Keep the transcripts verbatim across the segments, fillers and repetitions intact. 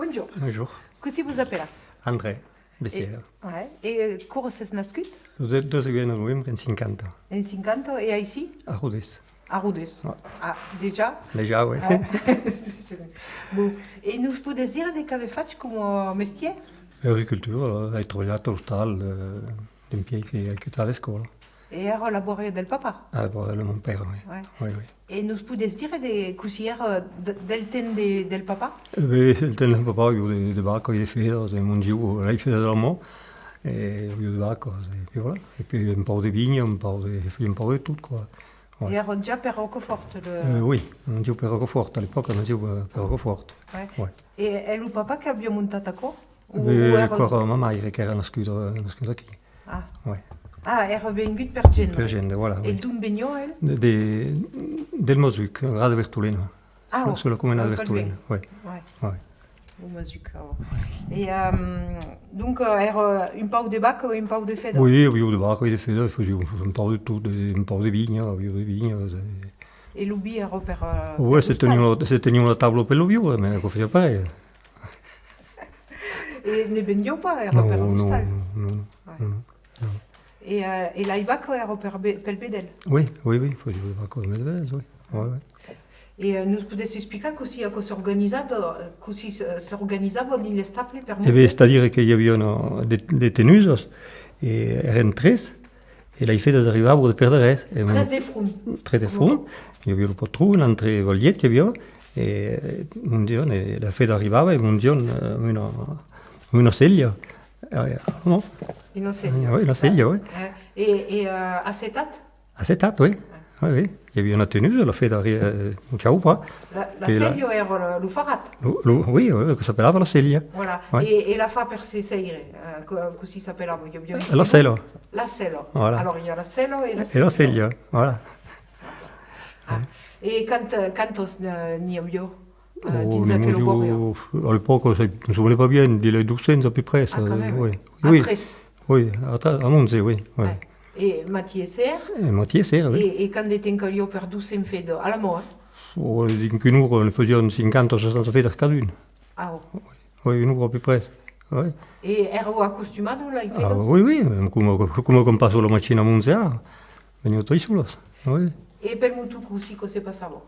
Bonjour. Bonjour. Cossí vos apelatz? André Bessière. E, ouais. E, euh, quora sètz nascut? Lo de-, dotze de novembre en cinquanta. En cinquanta, e aicí? A Rodés. A Rodés. Ouais. Ah, dejà? Dejà, oui. Ouais. Bon. E nos podètz dire de qu'avètz fach coma mestièr? Agricultura, ai trabalhat a l'ostal, euh, dempièi que, que a l'escòla. E èra la bòria del papà? Ah, la bòria de mon père, oui. Ouais. Oui, oui. E nos podètz dire de cossí èra de, del temps de, del papà? E ben, del temps del papà, aviá de, de vacas e de fedas, e mon diu, las fedas de la man, e aviá de vacas, e puis voilà. E puis un pauc de vinha, un pauc de, un pauc de tot, quoi. Ouais. E èra ja per Ròcafòrt, le... Euh, oui, mon diu per Ròcafòrt, a l'epòca, mon diu, euh, per Ròcafòrt. Ouais. Ouais. E, e lo papà qu'aviá montat aquò? O, ben, o èra aquò èra ma maire qu'èra nascuda, nascuda aquí. Ah. Ouais. Ah, èra vengut per Gendre. Per Gendre, voilà, oui. E d'ont veniá, el? De, de, del Masuc, Gra de Bertolena. Ah, sus, sus la comuna de Bertolena, oui. Ouais. Ouais. Lo Masuc, ah. E, euh, donc, euh, èra un pauc de vaca e un pauc de feda? Oui, aviá de vaca e de feda, fasiá un pauc de tot, de, un pauc de vinha, aviá de vinha, de... E lo vin èra per, euh, per l'ostal? Oui, se teniá la, se teniá la taula per lo viure, mès aquò fasiá pas res. E ne vendiá pas, èra per l'ostal? Non, non, non, non, non, non. E, euh, e las vacas èra per be-, pel vedèl? Oui, oui, oui, fasiá las vacas amb los vedèls, oui. Ouais, ouais. E, euh, nos podètz explicar cossí aquò s'organizava, cossí s-, s'organizava dins l'estable per... E ben, c'est-à-dire que i aviá una, de, de tenusas, e èran tres, e las fedas arribavan de per darrèr. Tres de front. Tres de front. I aviá lo patron, l'autre valièr qu'i aviá, e, mon diu, e la feda arribava e mon diu, euh, una, una selha. Eh, non? Una selha. Oui, una selha, oui. Eh, e, e, euh, assetat? Assetat, oui. Ah. Oui, oui. I aviá una tenusa, la feda arri-, euh, un chau pas. La, la selha èra lo, lo farrat? Lo, lo, oui, oui, que s'apelava la selha. Voilà. Ouais. E, e la fa per se seire, euh, co-, cossí s'apelava? I aviá un... La sela. La sela. Voilà. Alors, i a la sela e la selha. E la selha, voilà. Ah. E quant, quantas, euh, n'i aviá, euh, dins aquela bòria? Oh, a l'epòca, je me souviens pas bien, dins les deux cents à peu près, ça, oui. Ah, quand même. Oui. A tres? Oui, a tre-, a onze, oui, oui. Ouais. E matièr e ser? E matièr e ser, oui. E, e quant de temps caliá per dos cents fedas, a la man, eh? Oh, dins un jorn, ne fasián cinquanta o seissanta fedas cadun. Ah, oh. Oui, oui, un jorn à peu près, oui. E èra acostumada, las fedas? Ah, oui, oui, coma, coma quand passa la machina a monzar, venián totas solas, oui. E pel moton, cossí que se passava?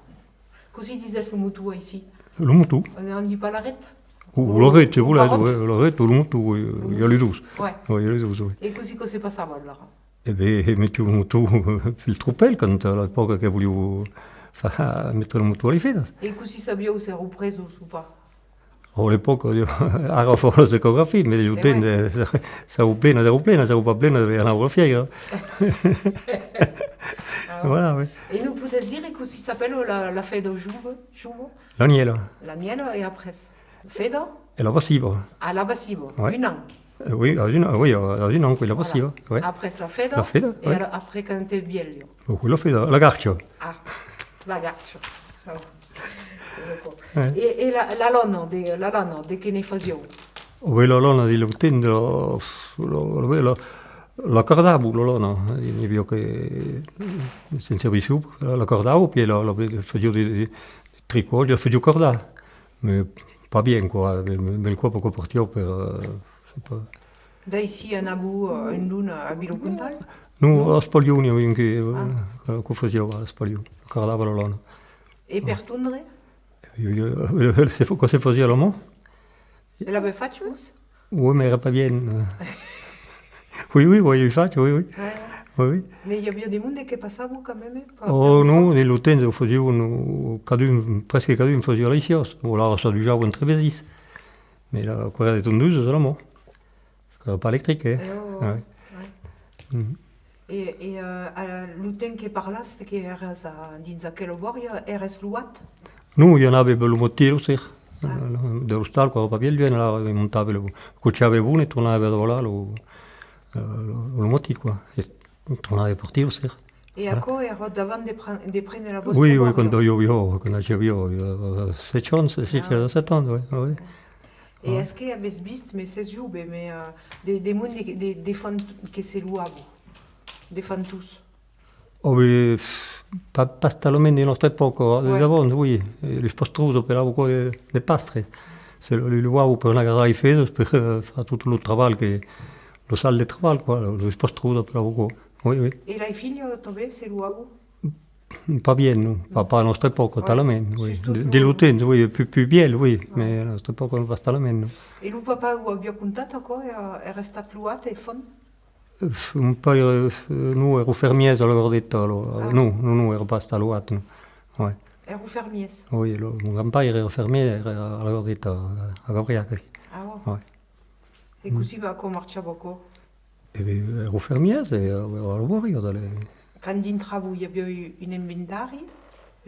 Cossí disètz lo moton aicí? Lo moton. On, on dit pas l'arrêt? O, o l'arrêt, se volètz, oui, l'arrêt o lo moton, oui, i a los dos. Ouais. Oui, i a los dos, oui. E cossí que se passava, alara? E ben, metián lo moton pel tropèl, quand a l'epòca que volián far metre lo moton a las fedas. E cossí sabián s'èran presas o pas? Oh, a l'epòca, ara fa las ecografias, mès lo temps, eh, s'èran plenas, èran plenas, s'èran pas plenas, anavan a la fièira. Ah. Voilà, oui. E nos podètz dire cossí s'apèla la, la feda jova, jova? La nièla. La nièla e après? Feda? E la bassiva. Ah, la bassiva, ouais. Un an. Eh, oui, a un, oui, a un an, oui, la bassiva, ouais. Après la feda, la feda, e ouais. Après quand es vièlha? Oh, oui, la feda, la garcha. Ah, la garcha. Ah. Ouais. E, e la, la lana, de, la lana, de qué ne fasián? Oui, la lana, dins lo temps, la, la, la, la, la cardavan, la lana, eh, n'i aviá que se'n servissián, la, la cardavan, puèi la, la, la fasián de, de, de tricòt, la fasián cardar, mès pas bien, quoi, mès, mès, mès còp aquò partiá per, euh, je sais pas. D'aicí anavan, euh, un jorn a Vilacontal? Non, a Espaliu, n'i aviá un que, euh, que, que fasiá a Espaliu, cardava la lana. E per tondre? E, euh, se fa, aquò se fasiá a la man. E l'avètz fach, vos? Oui, mès èra pas bien. Oui, oui, oui, ai fach, oui, oui. Ouais, ouais. Oui, oui. Mès i aviá de monde que passava quand même, eh? Oh non, dins lo temps, o fasián, cadun, presque cadun fasiá las siás. Bon, alara s'adujava entre vesins. Mès la, aquò èra de tondusas a la man. Qu'èra pas electric, eh? E, oh, ouais. E, e, euh, a lo temps que parlatz, que èretz a, dins aquela bòria, èretz loat? Non, i anave lo matin e lo ser. Ah. De l'ostal, qu'èra pas bien luènh, alara, i montave lo, cochave bon e tornave davalar lo, euh, lo, lo matin, quoi. E tornave partir lo ser. E aquò èra davant de pre-, de prene la vòstra bòria? Oui, oui, quand i aviá, quand i aviá, euh, sèt ans, sèt, sèt ans, oui, oui. E es que avètz vist, mès sètz jove, mès, euh, de, de monde de, de, d'enfants que se loavan, d'enfantons? Oh, ben, pff, pas, pas talament de nòstra epòca, eh, de davant, oui. E los pastrons apelavan aquò de, de pastres. Se lo, lo, lo loavan per anar gardar las fedas, per, eh, far tot lo trabalh que, lo sal de trabalh, quoi, lo, lo espòs tròp d'après aquò. Oui, oui. E las filhas tanben se loavan? Pas bien, non. Pas, pas a nòstra epòca, talament, oui. De, de lo temps, oui, pus, pus vièlh, oui, mais a nòstra epòca, pas talament, non. E lo papà o aviá contat aquò, èra, èra estat loat e fònt? Euh, mon paire, euh, non, èra fermièr a la Gardeta, alòrs, euh, non, non, non, èra pas estat loat, non. Ouais. Èra fermièr? Oui, lo, mon grand-paire èra fermièr, èra a la Gardeta, a, a Gabriac, aquí. Ah, ouais. E cossí va, aquò marchava aquò? E ben, èra fermièr, e, euh, a la bòria, d'aler. Quand dintravan, i aviá un inventari?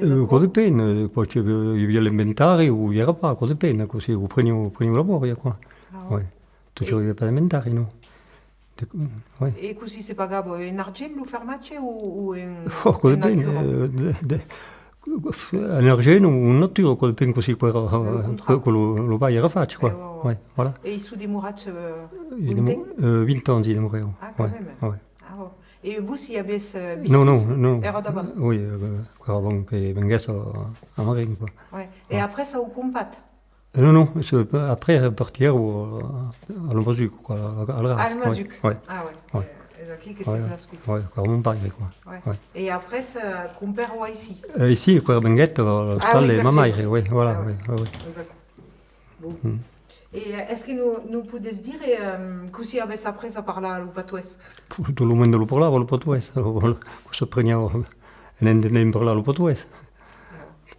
Euh, aquò depend, euh, quand i aviá, i aviá l'inventari o i èra pas, aquò depend, cossí, o preniá, o preniá la bòria, quoi. Ah, ouais. Ouais. Totjorn i aviá pas d'inventari, non. De, ouais. E cossí se pagava? En argent lo fermatge o, o en, oh, aquò depend, en natura? Euh, de, de, en argent o en natura, aquò depend cossí, qu'èra, que, que lo, lo balh èra fach, quoi. Eh, ouais, ouais. Ouais, voilà. E i son demorats, euh, longtemps? Euh, vint ans i demorèron. Ah, quand même. Ouais. Ah, ouais. E vos i avètz, euh, viscut? Non, non, non. Èra d'abans? Oui, euh, qu'èra abans que venguèsse a, a Marenc, quoi. Ouais. E après, s'an crompat? Euh, non, non, après, euh, partiguèron, euh, al Masuc, quoi, al, al Ras. Al Masuc. Ouais. Ah, ouais. Ouais. Euh, es aquí que sètz nascut. Ouais, qu'èra mon paire, quoi. Ouais. E après, euh, crompèron aicí? Euh, aicí, quand venguèt, euh, a l'ostal de ma maire, oui, voilà, oui, oui. Exacte. Bon. E, euh, es que nos, nos podètz dire, euh, cossí avètz aprés a parlar lo patoès? Tot lo monde lo parlava, lo patoès. Que s'apreniá en entendent parlar lo patoès.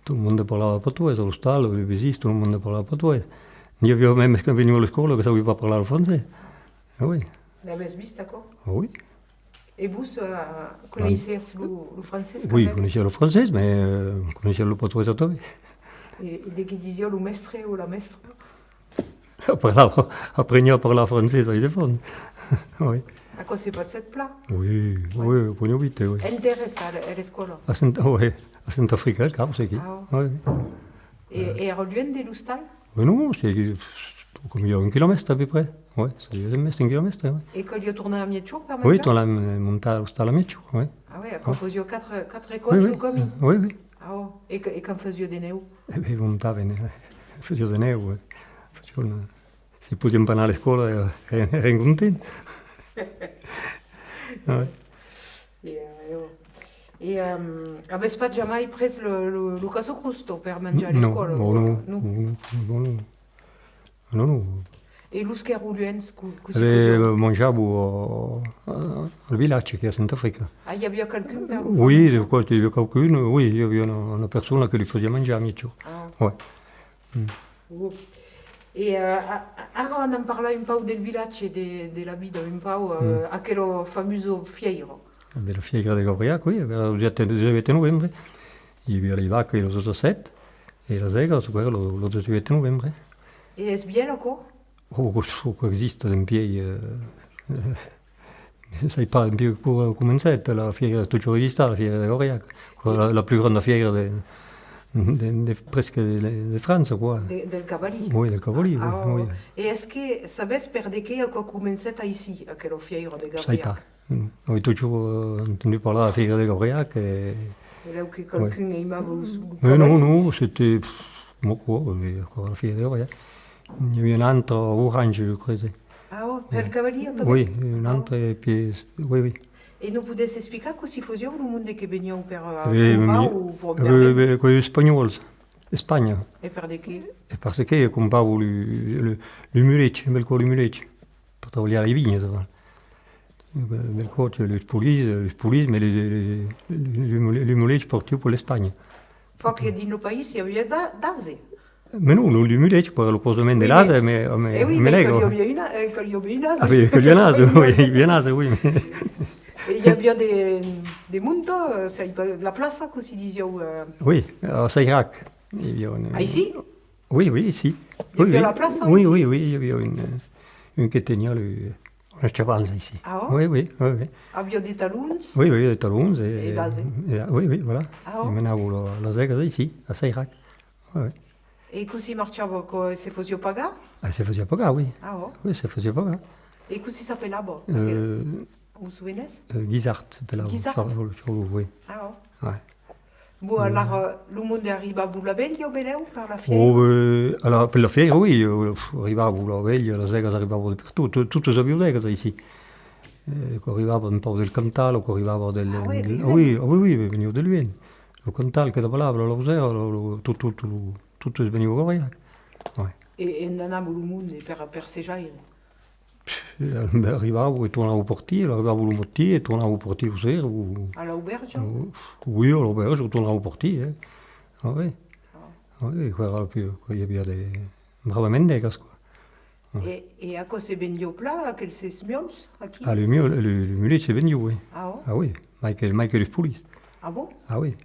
Tot lo monde parlava patoès, a l'ostal, los vesins, tot lo monde parlava patoès. N'i aviá mèmes que venián a l'escòla que sabián pas parlar lo francés. Ah oui. L'avètz vist, aquò? Ah oui. E vos, euh, coneissiatz lo, lo francés, quand même? Oui, coneissiá lo francés, mas, euh, coneissiá lo patoès tanben. E, e de qué disiá lo mèstre o la mèstra? Parlava, apreniá a parlar francés als enfants. Oui. Aquò se passèt plan? Oui, oui, apreniá vite, oui. Enter a, a l'escòla? A Sent-, oui, a Sent-Africa, al cap, c'est qui. Ah. Oui. E, e èra luènh de l'ostal? Euh, non, c'est, comme il y a un kilomètre à peu près. Ouais, c'est un mèstre, un kilomètre, ouais. E caliá tornar a miègjorn per manjar? Oui, tornar, euh, montar a l'ostal a miègjorn, ouais. Ah ouais, aquò fasiá quatre, quatre còps lo camin? Oui, oui. Ah, oh. E que, e quand fasiá de nèu? E ben, montavan, eh, fasiá de nèu, eh. Fasiá una, se podiam pas anar a l'escòla, èra, èra, èra content. Ah ouais. E, euh, e, euh, avètz pas jamai pres lo, lo, lo caça-crosta per manjar a l'escòla? Non, non, non, non. Non, non. E los qu'èran luènh, co-, cossí fasián? Eh ben, euh, manjavan a, a, al vilatge, qu'es a Sent-Africa. Ah, i aviá qualqu'un per lo... Oui, de quoi, i aviá qualqu'un, oui, i aviá una, una persona que li fasiá manjar a miègjorn. Ah. Ouais. Mm. Oh. E, euh, a, a, ara anam parlar un pauc del vilatge, de, de la vida, un pauc, euh, aquela famosa fièira. Eh ben, la fièira de Gabriac, oui, èra lo dètz-e-, dètz-e-uèch de novembre. I aviá las vacas lo dètz-e-sèt e las ègas, aquò èra lo, lo dètz-e-uèch de novembre. E es vièlh, aquò? Oh, aquò, aquò exista dempièi, euh, sai pas dempièi quand comencèt, la fièira, totjorn exista, la fièira de Gabriac, la, la plus granda fièira de, de, de, presque de, de França, quoi. De, del cavalí? Oui, del cavalí, oui, oui. E es que sabètz per de qué aquò comencèt aicí, aquela fièira de Gabriac? Sai pas. Mm. Ai totjorn, euh, entendut parlar de la fièira de Gabriac e... E lèu que qualqu'un aimava lo, lo cavalí? Mais non, non, c'était, pff, bon, quoi, euh, aquò, la fièira de Gabriac. N'i aviá una autra a Orange, je crois. Ah, oh, pel cavalí, tanben? Oui, una autra, e puèi, oui, oui. E nos podètz explicar cossí fasián lo monde que venián per, euh, crompar o per... Eh ben, ben, ben, aquò, espanhòls, Espanha. E per de qué? E parce que crompavan lo, lo, lo mulèch, amb aquò, lo mulèch. Per trabalhar las vinhas, avant. Aquò, los polits, los polits, mas los, los, los, los mulèchs partián per l'Espanha. Perque dins lo país i aviá d'a-, d'ase? Mas non, lo, lo mulèch, per lo crosament de l'ase, mas, mas, eh oui, mas caliá aver un a-, eh, caliá aver un ase. Ah, ben, caliá un ase, oui, i aviá un ase, oui, mas... E i aviá de, de monde, eh, sai pas, la plaça, cossí disián, eh? Oui, a Sairac, i aviá un... Aicí? Oui, oui, ici. I aviá la plaça aicí? Oui, oui, oui, i aviá un, euh, un que teniá lo, los chavals aicí. Ah, oh? Oui, oui, oui, oui. Aviá de talons? Oui, oui, de talons e... E d'ase? E, oui, oui, voilà. Ah, oh? E menavan lo, las ègas aicí, a Sairac. Oui, oui. E cossí marchava, aquò se fasiá pagar? Ah, se fasiá pagar, oui. Ah, oh? Oui, se fasiá pagar. E cossí s'apelava, aquela? Euh, vos sovenètz? Euh, Guisart, s'apelava. Guisart? Sur, sur, oui. Ah, oh. Ouais. Bon, alara, lo monde arribava la velha, belèu, per la fièira? Oh, euh, alara, per la fièira, oui, euh, pf, arribava la velha, las ègas arribavan de pertot, to-, totes avián d'ègas aicí. Eh, qu'arribava un pauc del Cantal, o qu'arribava del... Ah, oui, del, de ah, oui, ah, oui, oui, veniá de luènh. Lo Cantal, que davalava, la Lausèra, lo, lo, tot, tot, lo, totes venián a Gabriac. Ouais. E, e ont anava lo monde per, per sejaire? Pff, arribava e tornava partir, arribava lo matin e tornava partir lo ser, o... A l'aubèrja? O, oui, a l'aubèrja, o tornava partir, eh. Ah, oui. Ah. Ah, oui, qu'èra lo pus, que i aviá de, bravament d'ègas, quoi. E, e aquò se vendiá plan, aqueles miòus, aquí? Ah, lo miòu, lo, lo miòu se vendiá, oui. Ah, oh? Ah, oui, mai que, mai que los polits. Ah, bon? Ah, oui.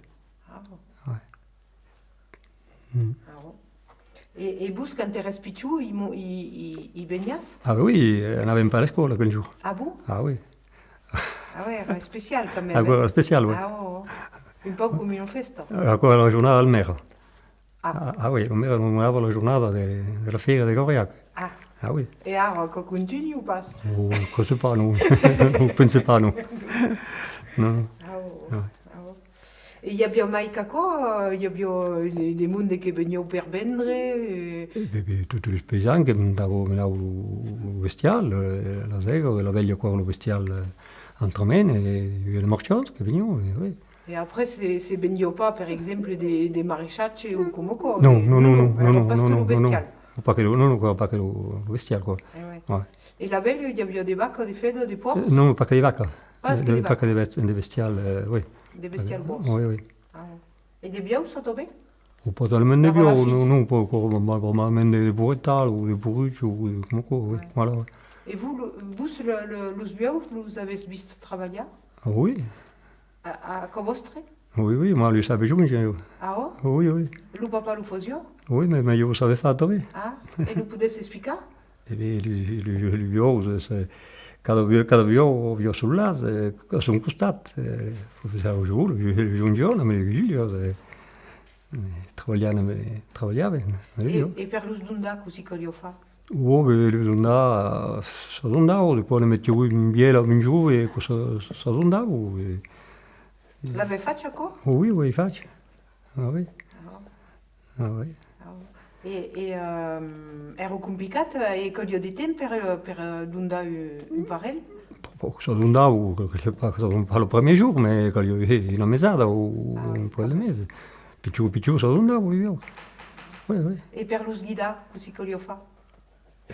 Ah, bon. Ouais. Mm. Ah, bon. E, e vos, quand èretz pichon, i mo-, i, i, i veniatz? Ah, ben oui, eh, anàvem pas a l'escòla, aquel jorn. Ah, bon? Ah, oui. Ah, ouais, èra especial, quand même, eh? Aquò èra especial, oui. Ah, oh, oh. Un pauc coma una fèsta. Aquò èra la jornada del mèra. Ah. Ah, ah oui, lo mèra nomenava la jornada de, de la fièira de Gabriac. Ah. Ah oui. E ara, aquò contunha o pas? Oh, que se pas, non. O pense pas, non. Non, non. Ah, oh, oh. Ah, oui. E i aviá mai qu'aquò, eh, i aviá de, de monde que veniá per vendre, eh? E ben, ben, totes los païsans que montavan, menavan lo, lo bestial, eh, las ègas, la velha aquò, lo bestial, eh, autrament, e i aviá de marchands que venián, e oui. E après, se, se vendiá pas, per exemple, de, de marechatge o coma aquò? Non, eh, non, non, non, non, èra non, pas non, que lo non, non, non. Bestial. Pas que lo, non, non, pas que lo, lo bestial, quoi. Eh, ouais. Ouais. E la velha, i aviá de vacas, de fedas, de pòrcs? Eh, non, pas que de vacas. Pas que de vacas. De, pas que de best-, de bestial, eh, oui. De bestial gròs. Oui, oui. Ah, ouais. E de buòus, atanben? O pas talament de buòus, non, non, pas, pas, pas, pas, pas de, de boretal, o de poruch, o de, coma aquò, oui, voilà, oui. E vos, lo, vos, lo, lo, los buòus, los avètz vist trabalhar? Ah, oui. A, a, a cò vòstre? Oui, oui, moi, lo sabe jonge, jo. Ah, oh? Oui, oui. Lo papà lo fasiá? Oui, mais, mais jo lo sabe far tanben. Ah, e lo podètz explicar? E ben, li, li, li, li buòus, se, cada buò-, cada buòu aviá son lach, eh, a son costat, eh, fasiá lo jorn, li, li jongián, amb li, li, eh, eh, trabalhavan, eh, trabalhavan, eh, e, e per los dondar, cossí caliá far? Oh, ben, los dondar, s'adondavan, de quan ne metián un vièlh a un jorn, e aquò s'a-, s'adondava, e, e... L'avètz fach, aquò? Oh, oui, l'ai fach. Ah, oui. Ah. Ah, oui. Ah, e, e, ehm, èra complicat, eh, e caliá de temps per, eh, per, eh, dondar un, un parelh? Pauc, pauc s'adondava, que, que pas, que s'adondava pas lo primièr jorn, mais caliá, eh, una mesada o, o un parelh de meses. Pichon, pichon s'adondava, oui, oui. Oui, oui. E per los guidar, cossí caliá far?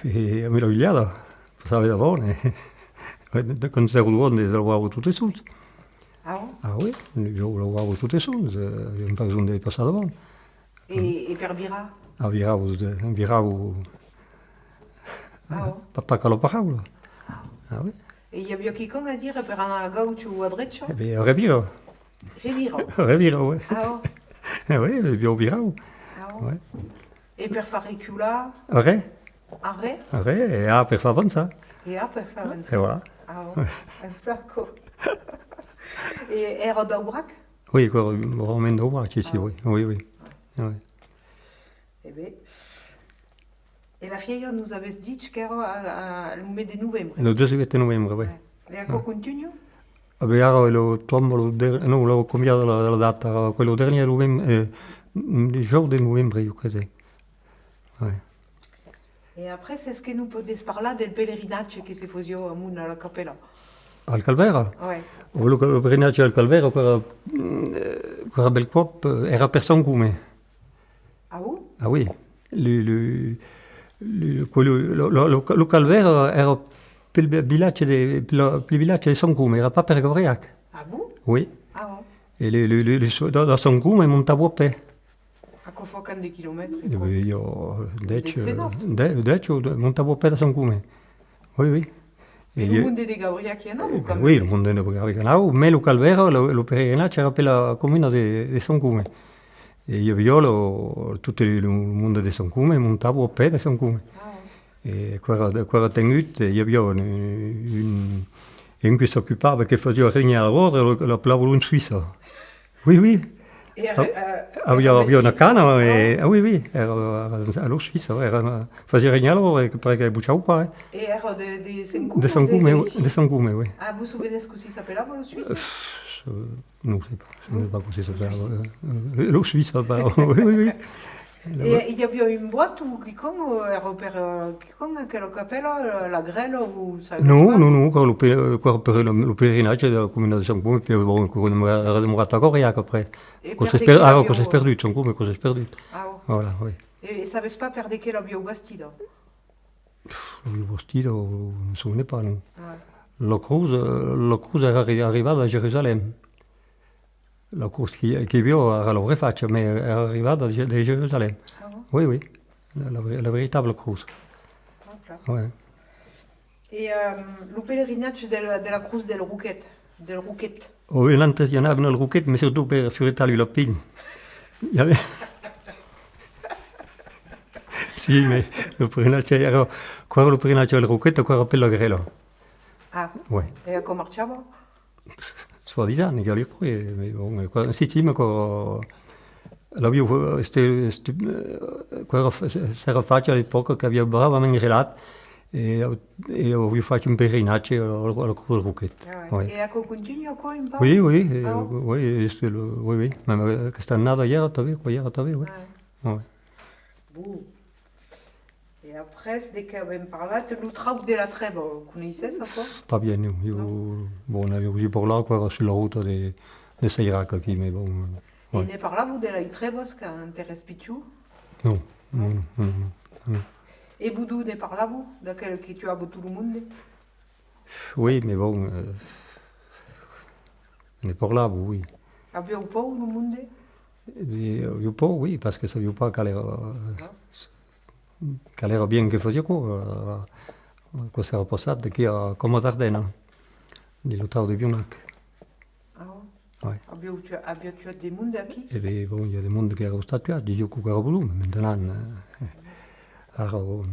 E, e amb la vilhada, passava davant, e, quand s'èra davant, les laurava totes sols. Ah, bon? Ah, oui, jo laurava totes sols, eh, aviam pas besonh de passar davant. E, e per virar? Ah, virava, eh, virava, ah, bon? Pas, pas qu'a la paraula. Ah, oui. E i aviá quicòm a dire per anar a gaucha o a drecha? E ben, revira. Revira? Revira, oui. Ah, bon? E oui, le viu virau. Ah, bon? Oui. E per far recular? Arré. Arré? Arré, e A per far avançar. E A per far avançar. E voilà. Ah, bon. Un plan aquò. E èra d'aubrac? Oui, aquò èra bravament d'aubrac, aicí, oui. Oui, oui. Oui. E ben, e la fièira, nos avètz dich qu'èra a, a, lo mes de novembre. Lo dètz-e-uèch de novembre, oui. E aquò contunha? Ah ben, ara, lo, tomba lo der-, non, l'an cambiada la, la data, ara, aquò lo dernièr novembre, eh, dijòus de novembre, jo crese. Oui. E après, es que nos podètz parlar del pelerinatge que se fasiá amont a la capèla? Al Calvaire? Oui. O lo ca-, lo pelerinatge al Calvaire, aquò èra, mm, eh, aquò èra bèlcòp, eh, èra per Sant Còme. Ah, bon? Ah, oui. Lo, lo, lo, lo, lo, lo, lo Calvaire èra pel vi-, vilatge de, pel, pel vilatge de Sant Còme, èra pas per Gabriac. Ah, bon? Oui. Ah, bon. E lo, lo, lo, lo, da, da Sant Còme montava a pè. Aquò fa quant de quilomètres, aquò? E ben, i a dètz, dètz, dètz, o de-, montava a pè da Sant Còme. Oui, oui. E lo monde de Gabriac i anava, quand même? Oui, lo monde de Gabriac i anava, mès lo Calvaire, lo, lo pelerinatge èra per la comuna de, de Sant Còme. E i aviá lo, tot lo, lo monde de Sant Còme montava a pè da Sant Còme. Ah, ouais. E aquò èra, aquò èra tengut, e i aviá un, un, un que s'ocupava, que fasiá regnar l'òrdre, lo, l'apelavan l'òme suisse. Oui, oui. E, eh, Aviá, aviá una cana, e, ah, oui, oui, èra, èra a l'Ossís, èra, fasiá renhar l'òbra, e perque buchava pas, eh. E èra de, de Sent Cosme, de Sent Cosme, oui. Ah, vos sovenètz cossí s'apelava, l'Ossís? Euh, non, sai pas, sai pas cossí s'apelava. L'Ossís, oui, oui. E i aviá un bòt o quicòm, o èra per, euh, quicòm, aquela capèla, la, la grèla, o sai pas? Non, non, non, aquò, lo pe-, aquò èra per lo, lo pelerinatge de la comuna de Sent Cosme, e puèi, bon, aquò èra demorat a Gauriac après. Aquò s'es per-, ara, aquò s'es perdut, Sent Cosme, aquò s'es perdut. Ah, ò. Voilà, oui. E, e sabes pas per de qué l'avián bastida? Pff, l'avián bastida, me sovene pas, non. La crotz, euh, la crotz èra arri-, arribada a Jerusalèm. La crotz que, que i aviá, ara l'an refacha, mès èra arribada de, de Jerusalèm. Ah bon? Oui, oui. La, la ver-, la veritabla crotz. Ah, clar. Ouais. E, euh, lo pelerinatge de la, de la crotz del Roquet, del Roquet. Oui, l'an traslinhada al Roquet, mès surtot per furetar lo lapin. I aviá... Si, mès lo pelerinatge èra, aquò èra lo pelerinatge del Roquet, aquò èra per la grèla. Ah. Ouais. E aquò marchava? Soi-disant, que li croi, mès bon, aquò, si, si, mès aquò, l'aviá, este, este, eh, aquò èra, s'èra fach a l'epòca qu'aviá bravament grelat, e, e aviá fach un pelerinatge al, al Crotz del Roquet. Ah, ouais. Ouais. E aquò contunha, aquò, un pauc? Oui, oui, e, oui, es lo, oui, oui, mème aquesta annada i èra tanben, aquò i èra tanben, oui. Ah, ouais. Ouais. Bon. E après, de qué avèm parlat? Lo trauc de la Trèva, coneisses aquò? Pas bien, non. Ieu, bon, n'ai ausit parlar, aquò èra sus la rota de, de Sairac aquí, mès bon, euh, ouais. E ne parlavan de las trèvas quand èras pichon? Non, non, non, non, non. E Bodon ne parlava, d'aquel que tuava tot lo monde? Oui, mès bon, euh, ne parlava, oui. Aviá paur lo monde? E, aviá paur, oui, parce que sabiá pas qual èra, euh, qual èra bien que fasiá aquò, euh, aquò s'èra passat d'aquí a Coma d'Ardena, dins lo trauc de Viunac. Ah, ouais. Aviá tuat, aviá tuat de monde aquí? E ben, bon, i a de monde qu'èra estat tuat, disiá qu'èra Bodon, mès maintenant, euh, ara, bon,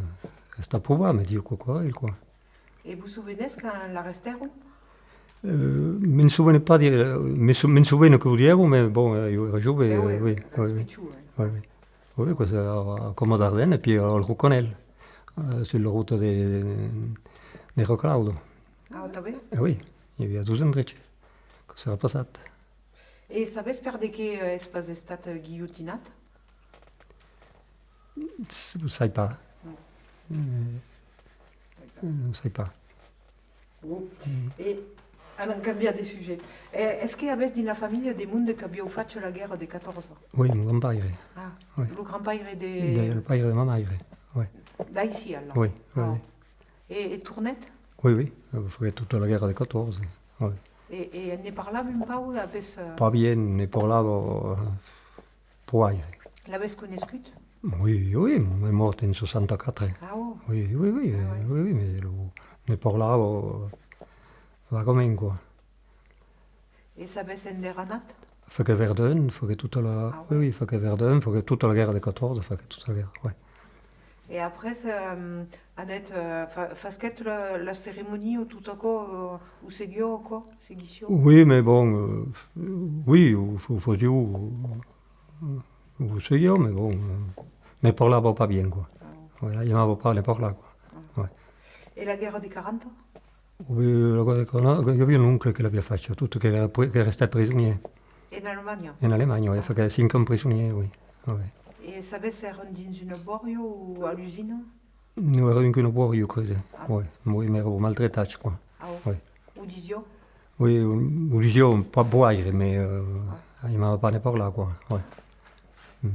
resta a provar, mès disiá qu'èra el, quoi. E vos sovenètz quand l'arrestèron? Euh, me'n sovene pas, dire, me so-, me'n sovene que lo dièron, mès bon, euh, ieu èra jove, oui, oui, oui. Oui, oui, aquò, euh, Coma d'Ardena, e puèi al Rocanèl, euh, sus la rota de, de Roclaudo. Ah, tanben? Eh oui, i aviá dos endreches que s'èra passat. E sabes per de qué, euh, es pas estat, euh, guilhotinat? S-, sai pas. Non. Euh, euh, sai pas. Bon. E anam cambiar de sujet. E es que avètz dins la familha de monde qu'avián fach la guèrra de catorze? Oui, mon grand-paire. Ah, oui. Lo grand-paire de... De, lo paire de ma maire, oui. D'aicí, alors? Oui, oui, oui. E, e tornèt? Oui, oui, euh, faguèt tota la guèrra de catorze, oui. E, e ne parlava un pauc, avètz, euh... Pas bien, ne parlava, euh, pas gaire. L'avètz conescut? Oui, oui, mon maire es mòrt en soixante-quatre. Ah, ò. Oui, oui, oui, euh, oui, oui, mès lo, ne parlava, euh, vagament, quoi. E sabes ende èra anat? Faguèt Verdun, faguèt tota la... Ah, oui, oui, faguèt Verdun, faguèt tota la guèrra de catorze, faguèt tota la guèrra, ouais. E après, euh, anèt, euh, fa-, fasquèt la, la ceremonia, tot aquò, euh, o seguiá aquò, seguissiá? Oui, mès bon, euh, oui, o, o fasiá, o, o seguiá, mès bon, euh, ne parlava pas bien, quoi. Ah. Voilà, aimava pas ne parlar, quoi. Ah. Ouais. E la guèrra de quaranta? Oui, la guèrra de quaranta, i aviá un oncle que l'aviá facha, tot, que èra pre-, que restèt prisonièr. En Alemanha? En Alemanha, oui, ah, faguèt cinc ans prisonièr, oui. Ah, oui. E sabes s'èran dins una bòria o a l'usina? Non, èra dins una bòria, ieu crese. Ah. Oui, oui, mès èra maltractat, quoi. Ah, ò. Oui. O disiá? Oui, o, o disiá pas boire, mès, euh, ah, aimava pas ne parlar, quoi. Oui. Mm.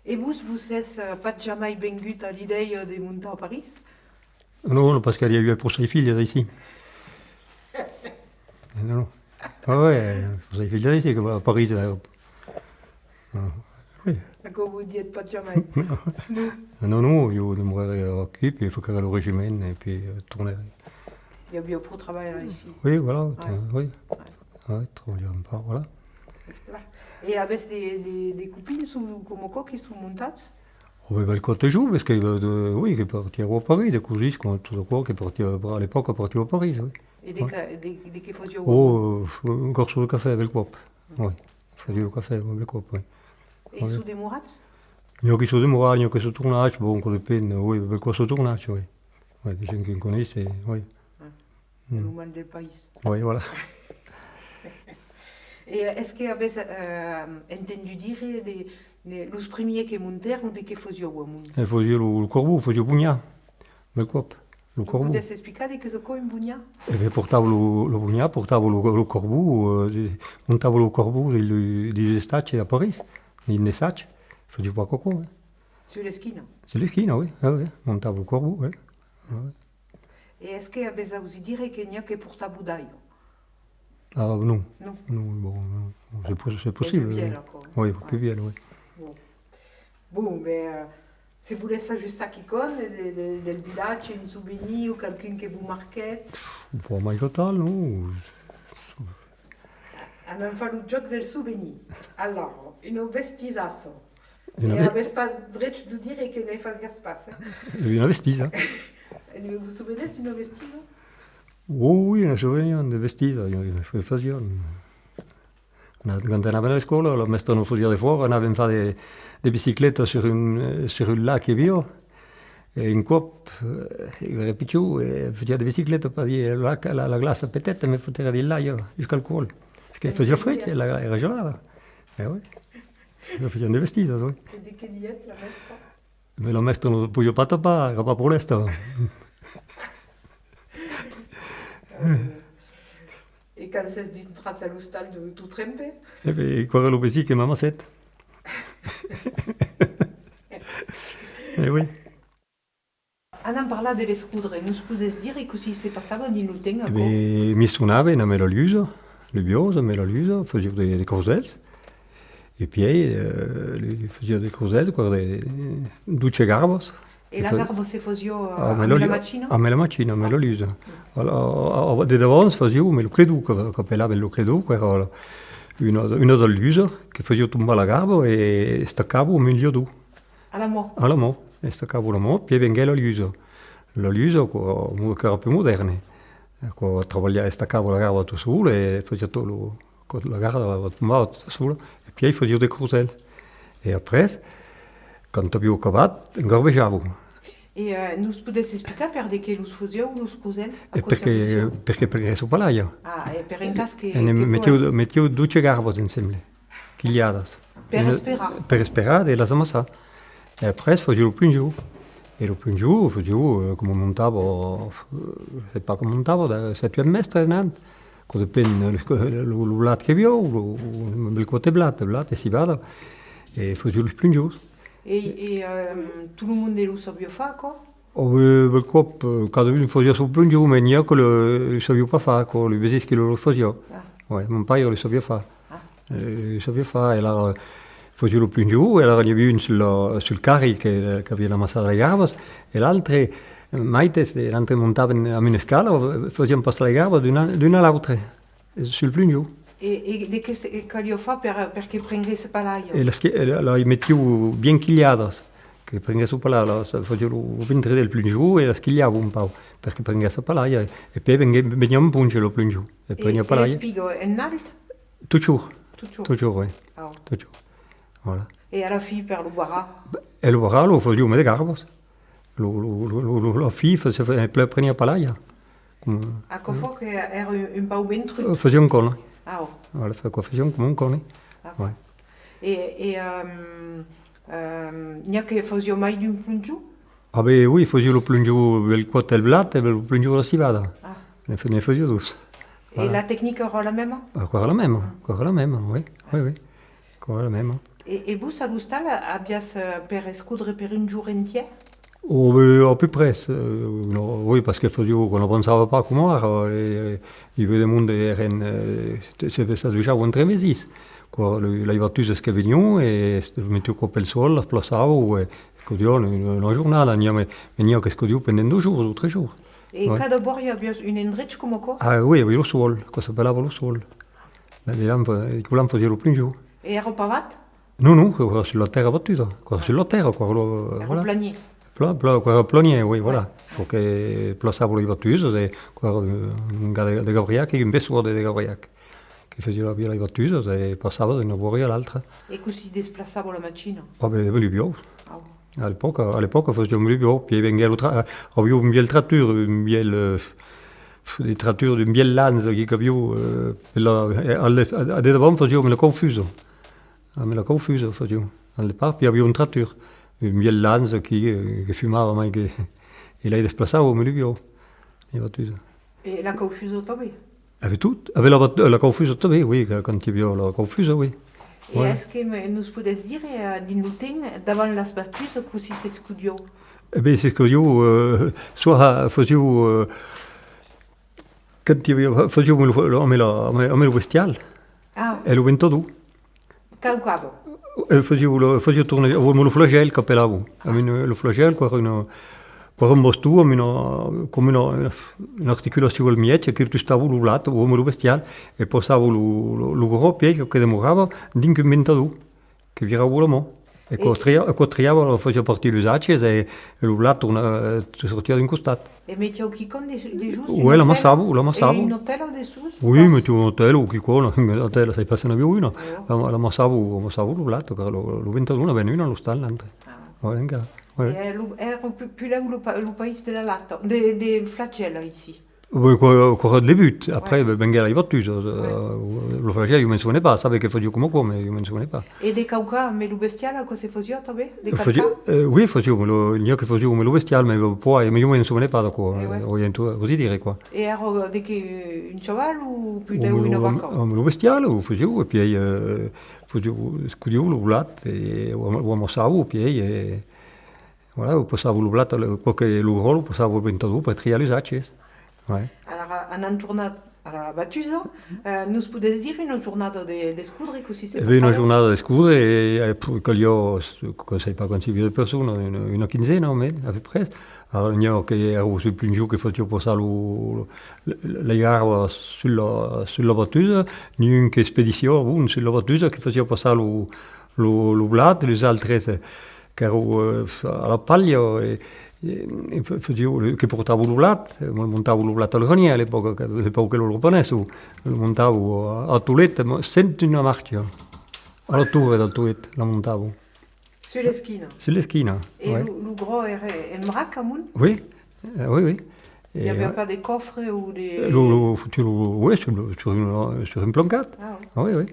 E vos, vos sètz, euh, pas jamai vengut a l'idèia de montar a París? Non, non, parce que i aviá pro sai filhas aicí. Non, non. Ah ouais, euh, pro sai filhas aicí, que va a París, euh, ah, oui. Aquò vos dièt pas jamai? Non. Non, non, ieu demorère aquí, puèi faguère lo regiment, e puèi, euh, tornère. I aviá pro trabalh aicí. Oui, voilà, oui. Ouais, trabalhava un pauc, voilà. E avètz de, de, de copins o coma aquò que son montats? Oh, ben, bèlcòp de joves, que, euh, de, oui, que partián a París, de cosins, coma tot aquò, que partián, a l'epòca partián a París, oui. E de ca-, de, de qué fasián? Oh, euh, garçon de cafè, bèlcòp. Oui, fasián lo cafè, bèlcòp, oui. E son demorats? N'i a que son demorats, n'i a que son tornats, bon, quò depend, oui, ben, quò son tornats, oui. Oui, de gent que coneisse, oui. Ah, lo mal del país. Oui, voilà. E es que avètz, eh, entendut dire de, de los primièrs que montèron, de qué fasián amont? E fasián lo, lo carbon, fasián bonhar, bèl còp, lo carbon. Podètz explicar de qu'es aquò un bonhar? E ben, portavan lo, lo bonhar, portavan lo, lo carbon, eh, de, montavan lo carbon de, de, de l'estatge a París, dins l'estatge, fasián pas aquò, eh. Sus l'esquina? Sus l'esquina, oui, oui, oui, montavan lo carbon, oui. Oui. E es que avètz ausit dire que n'i a que portavan d'aiga? Ah, non. Non. Non, bon, non, c'est pos-, c'est possible. Es pus vièlh, aquò. Oui, pus vièlh, oui. Bon. Bon, ben, eh, se volètz ajustar quicòm de, de, del vilatge, un sovenir o qualqu'un que vos marquèt? Pas mai que tal, non. Anam far lo jòc del sovenir. Alara, una bestisassa. Una... E be- avètz pas drech de dire que ne fasiatz pas, eh? Una bestisa. Vos sovenètz d'una bestisa? Oh, oui, me soveni de bestisa, jo, jo, fa-, fasiam. Quand anàvem a l'escòla, la mèstra nos fasiá defòra, anàvem far de, de bicicleta sur un, eh, sur un lac que i aviá. E un còp, eh, jo èra pichon, e fasiá de bicicleta per dire, la, la, la glaça petèt, me fotèra dins l'aiga, jusqu'al còl. Perque fasiá freg, e l'aiga èra gelada. E oui. Fasiam de bestisas, oui. E de qué diguèt la mèstra? Mès la mèstra nos podiá pas tapar, èra pas pro lèsta. E quand sètz dintrat a l'ostal, tot trempèt? E ben, aquò èra lo vesin que m'amassèt. E oui. Anam parlar de l'escodre. Nos podètz dire cossí se passava dins lo temps, aquò? E ben, mi sonavan amb la lusa, le biòs, amb la lusa, fasián de, de crosèls. E pièi, eh, li, li fasiá de crosèls, quò, de, de, dotze garbas. E la garba se fasiá, eh, amb la machina? Amb la machina, amb la lusa. De davant fasián amb lo cledon, que, qu'apelavan lo cledon, qu'èra una, una de las lusas que fasiá tombar la garba e estacavan amb un liador. A la man? A la man, estacavan a la man, pièi venguèt la lusa. La lusa, quò, qu'èra pus modèrne. Quò trabalhava, estacava la garba tot sol e fasiá tot lo, quò, la garba tombava tota sola, e pièi fasiá de crosèls. E après, quand avián acabat, engarbejavan. E, eh, nos podètz explicar per de qué los fasián, los crosèls? A quò servissiá? Perque prenguèsson pas l'aiga. Ah, e per un cas que, que ploèsse. Metián, metián dotze garbas ensemble, quilhadas. Per esperar. Per esperar de las amassar. E après fasián lo plonjon. E lo plonjon, fasián, eh, coma montava, eh, sai pas coma montava, de sèt uèch mètres, non? Quò depend, eh, lo, lo blat que avián, lo, lo, un bèl còp de blat, de blat e civada. E fasián los plonjons. E, e, ehm, tot lo monde lo sabiá far, aquò? Ò, ben, bèl còp, eh, cada un fasiá son plonjon, mès n'i a que lo, lo sabián pas far, aquò, los vesins que lo, lo fasián. Ah. Ouais, mon paire lo sabiá far. Ah. Eh, lo sabiá far, e alara fasiá lo plonjon, e alara n'i aviá un sul, sul carri que, qu'aviá amassat las garbas, e l'autre, maites, e l'autre montavan amb una escala, fasián passar las garbas d'una, d'una a l'autra, sul plonjon. E, e de qué se, caliá far per, per que prenguèsse pas l'aiga? E las que, e la, las metián bien quilhadas, que prenguèsson pas la, las, fasián lo, lo ventre del plonjon e las quilhavan un pauc, per que prenguèsse pas l'aiga, e, e puèi venguè-, veniá en poncha lo plonjon, e preniá pas l'aiga. E l'espiga en alt? Totjorn. Totjorn? Totjorn, oui. Ah. Totjorn. Voilà. E a la fin, per lo barrar? E lo barrar, lo fasián amb de garbas. Lo, lo, lo, lo, la fin, fa-, se fa, ple-, preniá pas l'aiga. Coma... Aquò fa que èra un, un pauc ventruc? Eh, fasiá un còne. Ah, ò. Voilà, fa-, aquò fasiá coma un còne. Ah. Ouais. E, e, ehm, ehm, n'i a que fasiá mai d'un plonjon? Ah ben, oui, fasiá lo plonjon, bèl còp del blat e lo plonjon de la civada. Ah. Ne fa-, ne fasiá dos. E la tecnica èra la mèma? Aquò èra la mèma, aquò èra la mèma, oui, oui, oui. Aquò èra la mèma. E, e vos, a l'ostal, aviatz, eh, per escodre per un jorn entièr? Ò, ben, à peu près, eh, non, oui, parce que fasiá, quò n'avançava pas coma ara, e, e, i aviá de monde, èran, eh, se, se, s'ajudavan entre vesins. Quò, lo, las batusas que venián e se metián aquò pel sòl, las plaçavan, e escodián una, una jornada, n'i a, mès n'i a qu'escodián pendent dos jorns o tres jorns. E cada bòria aviá un endrech coma aquò? Ah, oui, aviá lo sòl, quò s'apelava lo sòl. Là, de là, i fasiá lo plonjon. E èra pavat? Non, non, quò èra sus la tèrra batuda, quò èra sus la tèrra, quò èra lo, voilà. Èra planièr. Pla-, pla-, quò èra planièr, oui, voilà. Perque plaçavan las batusas, e quò èra un, un gat de, de Gabriac, un bessòr de, de Gabriac, E fasiá las, las batusas e passava d'una bòria a l'autra. E cossí desplaçava la machina? Ah ben, amb lo buòu. Ah. A l'epòca, a l'epòca fasiá amb lo buòu, pièi venguèt lo tra-, eh, aviá un vièlh tractur, un vièlh, eh, de tractur d'un vièlh Lanza que, qu'aviá, eh, per la, eh, al de-, a, a de davant fasiá amb la caufusa. Amb la caufusa fasiá. Al depart, pièi aviá un tractur, un vièlh Lanza que, eh, que fumava mai que, e las desplaçava amb lo buòu, las batusas. E la caufusa tanben? Avec tot, avec la bat-, la caufusa tanben, oui, que, quand i aviá la caufusa, oui. E es que me, nos podètz dire, eh, dins lo temps, davant las batusas, cossí s'escodiá? E ben, s'escodiá, eh, soit fasiá, eh, quand i aviá, fasiá amb lo, amb la, amb, amb lo bestial, e lo ventador. Caucava. E fasiá lo, fasiá tornar, o amb lo flagèl qu'apelavan. Amb un, lo flagèl, qu'èra una, qu'èra un baston amb una, coma una, una articulacion al mièg, que tustava lo blat, o amb lo bestial, e passava lo, lo, lo gròs, pièi que, que demorava dins un ventador, que virava la man. E quò tria-, e quò triava, fasiá partir los atges, e, e lo blat torna-, eh, sortiá d'un costat. E metiá quicòm de, dejós? Oui, l'amassava, l'amassava. E una tela dessús? Oui, metiá una tela o quicòm, una tela, sai pas se n'aviá una. La, l'amassava, amassava lo blat, car lo, lo ventador n'avèm un a l'ostal, l'autre. Ah. Oui, encara. Oui. E lo, èra pu-, puslèu lo pa-, lo país de la lata, de, de flagèl, aicí. Oui, quò, quò èra de debut. Après, ben, venguèt las batusas, eh, lo flagèl, ieu me'n sovene pas, sabe que fasiá coma quò, mas ieu me'n sovene pas. E de caucar amb lo bestial, aquò se fasiá tanben? De calcar? Eh, oui, fasiá, mas lo, n'i a que fasiá amb lo bestial, mas, eh, puèi, mas ieu me'n sovene pas d'aquò, eh, o en tot, vos i dire, quoi. E èra de qué, un chaval o puslèu una vaca? Amb lo bestial, o fasiá, e pièi, eh, fasiá, escodiá lo blat, e o, o amassava, pièi, e, voilà, o passava lo blat, lo, quò que lo gròs, lo passava al ventador per triar los atges. Ouais. Alara, anam tornar a la batusa. Eh, nos podètz dire una jornada de, d'escodre, cossí se passava? E ben, una jornada d'escodre, e, e, caliá, que sai pas quantas i aviá de personas, una, una quinzena, mai, à peu près. Alara, n'i a que èra sul plan jòu que fasiá passar lo, lo, la garba sus la, sus la batusa, n'i a un que expedissiá, bon, sus la batusa, que fasiá passar lo, lo, lo blat, los altres, eh, qu'èra, eh, a la palha, e, e, e fa-, fasiá, que portava lo blat, eh, montavan lo blat al granièr a l'epòca, que, l'epòca que lo repanesson, lo montavan a, a Tolet, sens una marcha. A la torre del Tolet la montavan. Sus l'esquina? Sus l'esquina, oui. E lo, lo gròs èra en brac amont? Oui, eh, oui, oui. I aviá pas de còfre o de... Lo, lo, fotiá lo, oui, sur, sur un, sur un plancat. Ah, oui. Ah, oui, oui.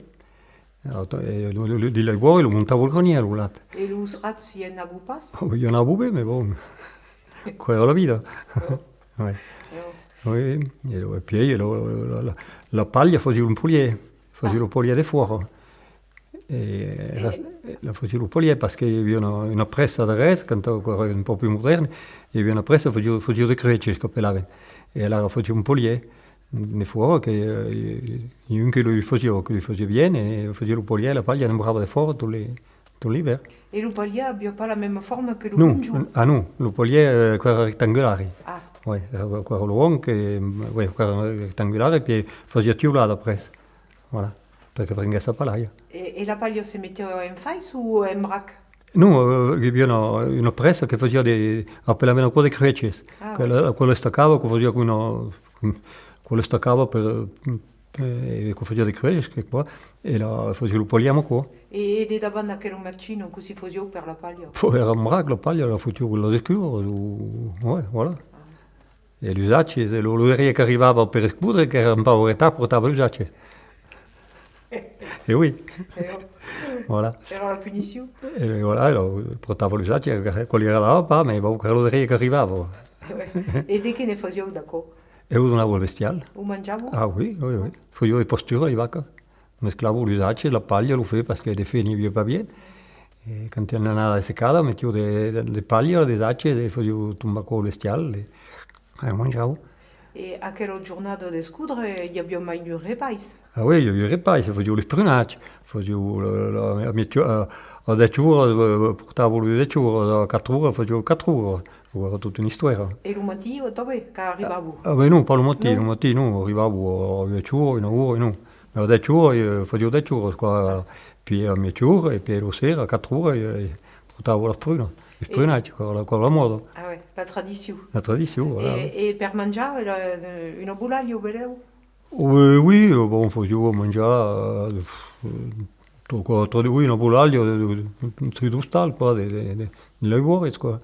Alara, e, lo, lo, lo, de l'aigua, e lo montava al granièr, lo blat. E los rats i anavan pas? Oh, i anavan ben, mas bon, quò èra la vida. Ouais. Oui, e lo, e pièi, e lo, la, la, la palha fasiá un polièr, fasiá lo polièr de fòra. E la, la fasiá lo polièr, parce que i aviá una, una pressa darrèr, quand aquò èra un pauc pus modèrne, i aviá una pressa, fasiá, fasiá de cruèches, qu'apelavan. E alara fasiá un polièr. De fòra, que, eh, i a un que lo fasiá, que lo fasiá bien, e fasiá lo polièr, la palha demorava de fòra tot le, tot l'ivèrn. E lo palièr aviá pas la mèma forma que lo... Non, ponchon? Ah non, lo palièr, eh, qu'èra rectangular. Ah. Oui, èra, qu'èra lo hònt que, oui, qu'èra rectangular, e pièi fasiá tiular après. Voilà, per que prenguèsse la palha. E, e la palha se metiá en fais o en brac? Non, eh, i aviá una, una pressa que fasiá de, apelavan aquò de cruèches. Ah, que oui. La, aquò l'estacava, que fasiá una, que l'estacava per, eh, que fasiá de cruèches, que quoi, e la, fasiá lo palièr amb aquò. E, e de davant d'aquela machina, cossí fasiá per la palha? Pò, èra un brac, la palha, la fotiá, la descura, o, ouais, voilà. Ah. E los atges, e lo, lo darrièr qu'arribava per escodre, qu'èra un pauc retard, portava los atges. E oui. E ò. Voilà. Èra la punicion. E voilà, e lo, portava los atges, que, que li agradava pas, mas bon, qu'èra lo darrièr qu'arribava. Ouais. E de qué ne fasiáu d'aquò? E o donava al bestial. O manjava? Ah oui, oui, oui. Fasiá de pastura, li vacas. Mesclava los atges, la palha, lo fen, parce que de fen n'i aviá pas bien. E quand i a una annada de secada, metiá de, de, de palha, des atges, e fasiá tombar aquò al bestial, e, e manjava. E aquela jornada d'escodre, i aviá mai d'un repais? Ah oui, i aviá repais, fasiá los prunats, fasiá la, la, a mièja, a, a dètz oras, eh, portava los dètz oras, a quatre oras, fasiá quatre oras. Aquò èra tota una istòria. E lo matin, tanben, qu'arribava? Ah, ben non, pas lo matin, lo matin, non, arribava a uèch oras, una ora, non. Mas a dètz oras, eh, fasiá dètz oras, quoi. Pièi a mièja ora, e pièi la sera, a quatre oras, eh, portava las prunas, los prunats, quoi, la, quoi, la mòda. Ah ouais, la tradicion. La tradicion, voilà. E, e per manjar, èra, eh, una bolalha, o benlèu? Oui, oui, euh, bon, fasiá manjar, euh, tot, quoi, tot, oui, una bolalha, euh, un truc d'ostal, quoi, de, de, de, de las vòras, quoi.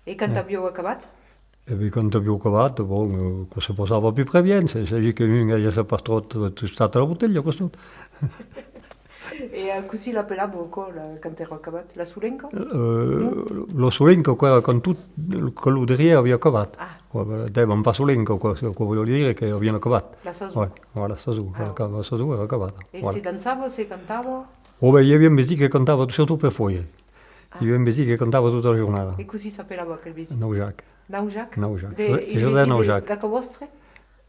E quand aviáu acabat? E ben, quand aviáu acabat, bon, euh, que se passava pas près bien, se, se ditz que non aviá pas tròp t-, tostat la botelha, costat. E, euh, cossí l'apelavan aquò, la, quand èra acabat? La solenca? Euh, la solenca, quoi, quand tot, que lo darrièr aviá acabat. Ah. Quoi, ben, dèiam pas solenca, quoi, aquò voliá dire que avián acabat. La sason. Ouais, voilà, la sason, la sason èra acabada. E se dançava, se cantava? Oh, ben, i aviá un vesin que cantava, surtot per faire. Ah. I aviá un vesin que cantava tota la jornada. E cossí s'apelava aquel vesin? Naujac. Naujac? Naujac. De, Josèp Naujac. D'aquò vòstre?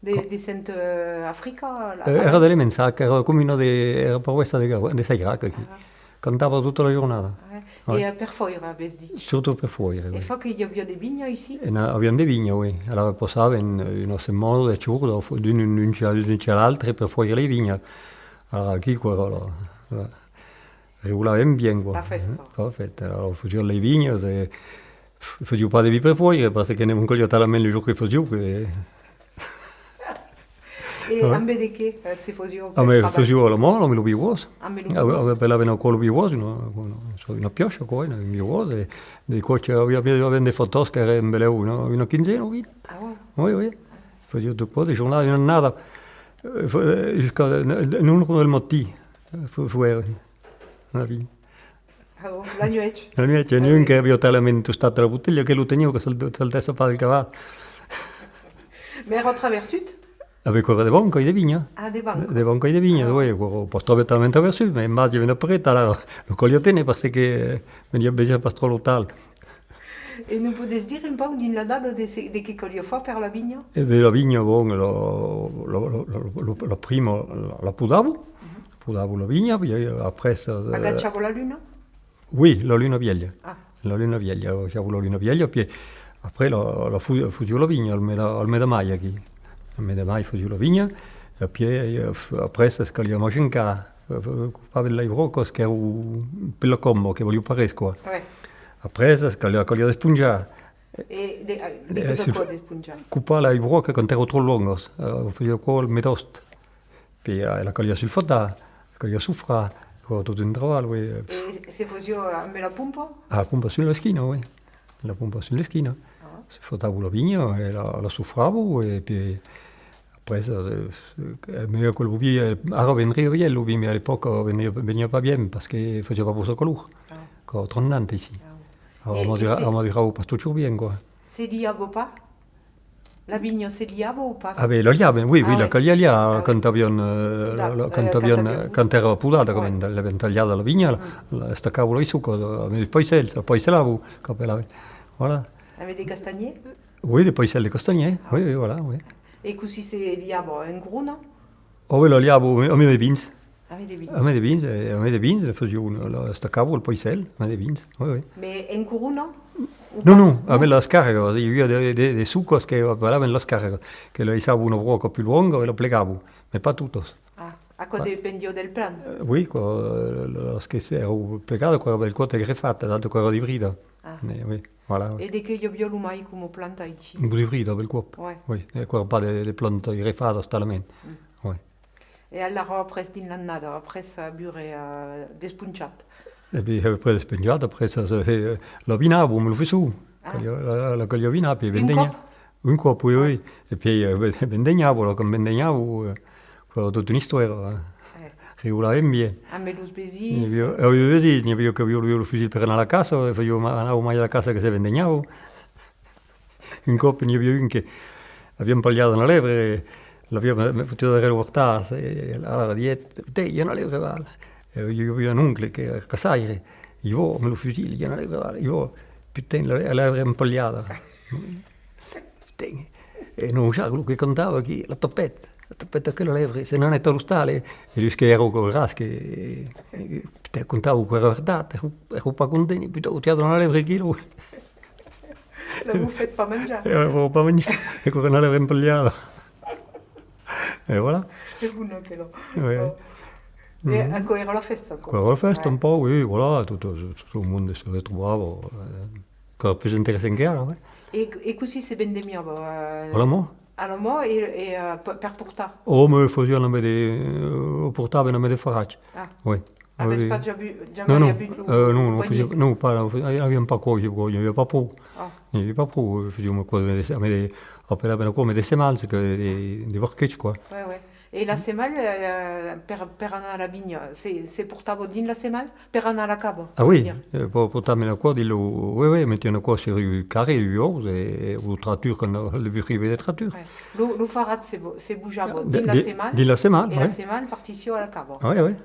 De, de Sent, euh, Africa? Euh, èra de Lemensac, èra comuna de, èra paroissa de, de Sairac, aquí. Ah. Cantava tota la jornada. Ah. E, euh, per faire, avètz dit? Surtot per faire, oui. E fa que i aviá de vinha aicí? E na-, aviam de vinha, oui. Alara passavan, euh, una setmana, dètz jorns, d'un, d'un, d'un, d'un a l'autre per faire las vinhas. Alara aquí, quoi, voilà. Voilà. Regulàvem bien, quoi. La fèsta. La fèsta. Alara, fasián las vinhas, e f-, fasián pas de vin per faire, parce que ne caliá talament lo jorn que fasián que... E ambe de qué, euh, se fasiá aquel trabalh? Ambe, fasián a la man, ambe lo viuòs. Ambe lo viuòs. Ambe, apelavan aquò lo viuòs, una, una, una piòcha, quoi, un viuòs, e de còps aviam, aviam de factors qu'èran benlèu una, una quinzena o vint. Ah, ouais. Oui, oui. Fasián tot aquò, de jornada, una annada. Euh, fa-, euh, jusqu'à, euh, un jorn del matin, euh, fa-, foguèron. La nuèch. La nuèch, e n'ai un que aviá talament tostat la botelha que lo teniá que sal-, saltèsse pas del caval. Mès èra traversut? Avec aquò èra de bancas e de vinha. Ah, de bancas. De bancas e de vinha, oui, aquò èra pas talament traversut, mès en bas i aviá una pareta, alara lo caliá téner, parce que, eh, veniá, vesiá pas tròp l'ostal. E nos podètz dire un pauc dins l'annada de se, de qué caliá far per la vinha? E ben, la vinha, bon, la, la, la prima, la, la podavan, podavan la vinha, pièi après, eh... Agachava la luna? Oui, la luna vièlha. Ah. La luna vièlha, agachava la luna vièlha, pièi après la, la fu-, fasián la vinha al mes de, al mes de mai aquí. Al mes de mai fasián la vinha, e pièi, eh, après, es caliá magencar, eh, copavan las bròcas qu'èran per la comba, que valián pas res, quoi. Ouais. Après, es caliá, caliá desponjar. E de, de, de qué s'es aquò, desponjar? Copar las bròcas quand èran tròp longas, eh, o fasiá aquò al mes d'agost. Pièi, eh, la caliá sulfatar, la caliá sofrar, aquò tot un trabalh, oui. E se fasiá ambe la pompa? Ah, la pompa sus l'esquina, oui. La pompa sus l'esquina. Ah. Sulfatava la vinha, e la, la sofrava, e pièi après, eh, eh, mès aquò lo vin, eh, ara vendriá bien lo vin, mès a l'epòca vendriá, veniá pas bien, parce que fasiá pas fòrça calor. Ah. Aquò tròp nant aicí. Ah. Alara, e, amadura-, e se amadurava pas totjorn bien, quoi. Se liava pas? La vinha se liava o pas? Ah ben, la liavan, oui, oui, la caliá liar, quand avián, eh, la, la, quand avián, eh, quand èra podada, quand l'avián talhada la vinha, la, la estacavan las sucas, eh, amb los poissèls, la poisselavan, qu'apelavan. Voilà. Avec des castanhiers? Oui, de poissèls de castanhier, oui, oui, voilà, oui. E cossí se liava, en corona? Oh, oui, la liavan, amb de vins. Ambe de vins. Ambe de vins, eh, ambe de vins, la fasián, la, la estacavan al poissèl, ambe de vins, oui, oui. Mès en corona? Non, non, ambe las cargas, i aviá de, de, de sucas que apelavan las cargas, que laissavan una bròca pus longa e la plegavan, mès pas totas. Ah, aquò dependiá del plan? Eh, oui, aquò, eh, las que èran plegadas, aquò èra bèlcòp grefat, l'autra aquò èra de brida. Ah. Eh, oui, voilà, oui. E de qué i aviá lo mai coma planta aicí? De brida, bèlcòp. Ouais. Oui, e aquò èra pas de, de plantas grefadas talament. Mm. Oui. E alara après dins l'annada, après aver, eh, desponchat? E ben, après desponchat, après, eh, la vinavan amb lo fessor. Ah. Caliá, la, la caliá vinar, pièi vendenhar. Un còp? Un còp, oui, oui. E pièi, eh, vendenhavan, quand vendenhavan, eh, aquò èra tota una istòria, eh. Eh. Regulàvem bien. Ambe los vesins? N'i aviá, eh, los vesins, n'i aviá qu'avián lo, lo fusil per anar a la caça, e fasián ma-, anavan mai a la caça que se vendenhavan. Un còp n'i aviá un que aviá empalhat una lèbre, e l'aviá me-, me fotuda darrèr lo portàs, e alara diguèt: «Tè, i a una lèbre aval.» E i aviá un oncle qu'èra caçaire, i va amb lo fusil: «I a una lèbre aval.» I va: «Putain, la, la lèbre empalhada.» Putain. E Naujac, lo que cantava aquí, la tapèt, la tapèt aquela lèbre, se n'anèt a l'ostal, e, e los que èran aquò gras, que, e, putain, contavan qu'èra vertat, èran, èran pas contents, putain, o tiat una lèbre aquí, lo. L'avètz fach pas manjar. E, eh, pas manjar. E aquò èra una lèbre empalhada. E voilà. Es bona aquela. Oui. E aquò èra la fèsta, aquò? Aquò èra la fèsta, un pauc, oui, voilà, tot, tot, tot lo monde se retrobava, eh, qu'èra pus interessant qu'ara, oui. E, e cossí se vendemiava, eh? A la man. A la man e, e, eh, pe-, per portar? Ò, me fasián amb de, eh, o portavan amb de farratge. Ah. Oui. Avètz pas ja bu-, jamai avut lo, euh, non, non, fasiá, non, pas, aviam pas aquò, i aviá pas pro. Ah. I aviá pas pro, euh, fasiam aquò, amb de, amb de, apelavan aquò, amb de semals, que de, de barquets, quoi. Ouais, ouais. E la semalha, eh, per, per anar a la vinha, se, se portava dins la semalha per anar a la cava? Ah oui, eh, po-, portavan aquò dins lo, oui, oui, metián aquò sus un carri, un ous, e, e lo tractor, quand lo, lo burriba de tractor. Ouais. Lo, lo farratge se bo-, se bojava dins la semalha, dins la semalha, e la semalha partissiá a la cava. Oui, oui.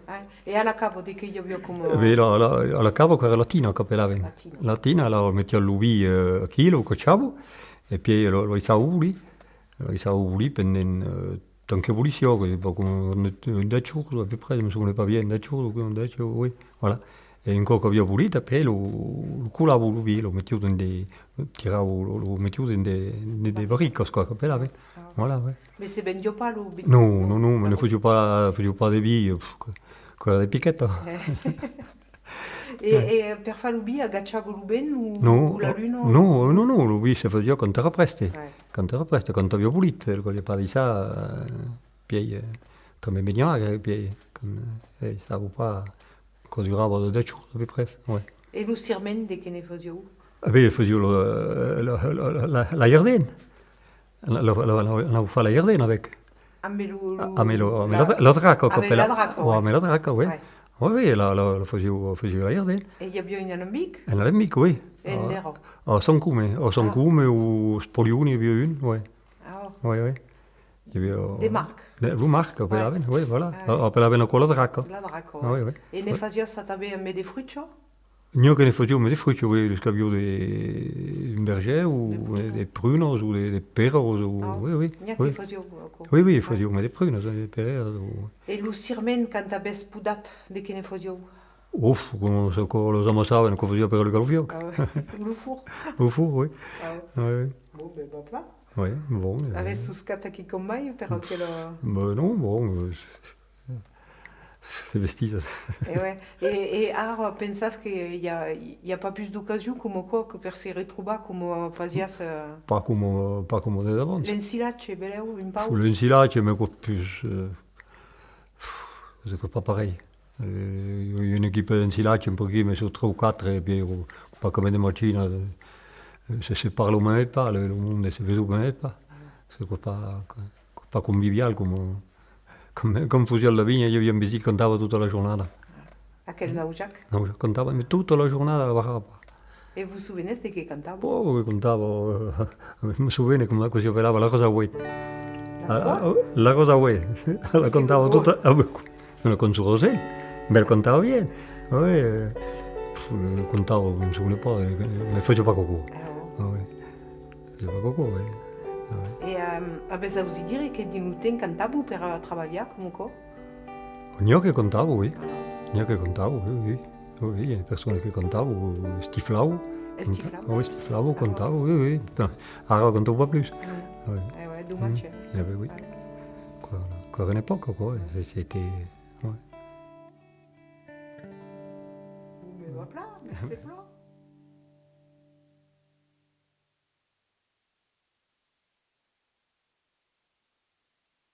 E a la cava, de qué i aviá coma? E ben, la, la, a la cava, qu'èra la tina, qu'apelavan. La tina. La tina, alara metián lo vin, eh, aquí, lo cachavan, e pièi lo, lo laissavan bolir. Lo laissavan bolir pendent, eh, tant que bolissiá, que pas coma un, un dètz jorns, à peu près, me sovene pas bien, dètz jorns, un dètz, oui, voilà. E un còp qu'aviá bolit, après, lo, lo colavan lo vin, lo metián dins de, tiravan, lo, lo metián dins de, de, de barricas, quoi, qu'apelavan. Ah. Voilà, ouais. Mès se vendiá pas lo vin? Non, non, non, mès ne fasiá pas, fasiá pas de vin, eh, pff, que, que de piqueta. Eh. E, e per far lo vin, agachava lo vent o, o la luna? Non, non, non, lo vin se fasiá quand èra prèste. Ouais. Quand èra prèste, quand aviá bolit, eh, caliá pas daissar, eh, pièi, eh, tanben venir, eh, pièi, quand, eh, sabe pas, quò durava de dètz jorns, à peu près, ouais. E lo sirment, de qué ne fasián? Ah ben, fasián lo, eh, lo, lo, lo, la, l'airdent. La, la, la, la, la fa l'airdent avec. Ambe lo, lo, ambe lo, ambe la, la draca, ambe la draca, oui. Ambe la draca, oui. Ouais. Oui, oui, la, la, la fasiá, fasiá l'airdent. E i aviá un alambic? Un alambic, oui. E ont èra? A, a Sant Cosme, a Sant Cosme o Espolion, i aviá un, oui. Ah. Oui, oui. I aviá, de Marc. De, lo Marc, apelavan, oui, voilà. Ah, oui. Apelavan aquò la draca. La draca, oui. Ah, oui, oui. E ne fasiás tanben ambe de frucha? N'i a que ne fasián de frucha, oui, los qu'avián de, un vergèr, o de, de prunas, o de, de pèras, o, oui, oui. N'i a que fasián, aquò. Oui, oui, fasián de prunas, de pèras, o... E lo sirment, quand avètz podat, de qué ne fasián? Uf, coma se, coma los amassavan, quò fasiá per lo calofriòc. Ah ouais. Lo forn. Lo forn, oui. Ah ouais. Oui, oui. Bon, ben, va plan. Oui, bon, eh ben. Avètz soscat a quicòm mai per aquela... Ben non, bon, eh, Se vestís. E ouais. E, e ara, pensas que i a, i a pas pus d'ocasion coma aquò que per se retrobar, coma fasiás, eh... Pas coma, pas coma de d'abans. L'ensilatge, belèu, un pauc? L'ensilatge, mès quò pus, eh, es pas parelh. Eh, i a una equipa d'ensilatge, un pauc, mès son tres o quatre, e pièi, o, pas coma de machina, eh, se, se parla mème pas, lo, lo monde se vei mème pas. Es quò pas, quò pas convivial coma, Quand, quand fasiá la vinha, i aviá un vesin que cantava tota la jornada. Aquel Naujac? Naujac cantava, mès tota la jornada, barrava pas. E vos sovenètz de qué cantava? Ò, que cantava, eh, me sovene coma aquò s'apelava, la Rosa Uèit. La quò? Ah, ah, la Rosa Uèit. La cantava tota, ah, ben, una cançon rosèl, mès la cantava bien. Oui, eh, pf, eh, cantava, me sovene pas, eh, me fasiá pas còp. Ah, ò. Ah, oui. Fasiá pas còp, oui. Ah, oui. E, ehm, avètz ausit dire que dins lo temps cantavan per, eh, trabalhar, coma aquò? N'i a que cantavan, oui. N'i a que cantavan, oui, oui. Oui, oui, i a de personas que cantavan, o estiflavan. Estiflavan? Oui, estiflavan, cantavan, oui, oui. Ben, ara cantan pas plus. Mm. Oui. Eh ouais, domatge. Mm. Eh ben oui. Ouais. Quò, quò èra una epòca, quò, eh, c'était, ouais. Bon, ben, va plan, mercé plan.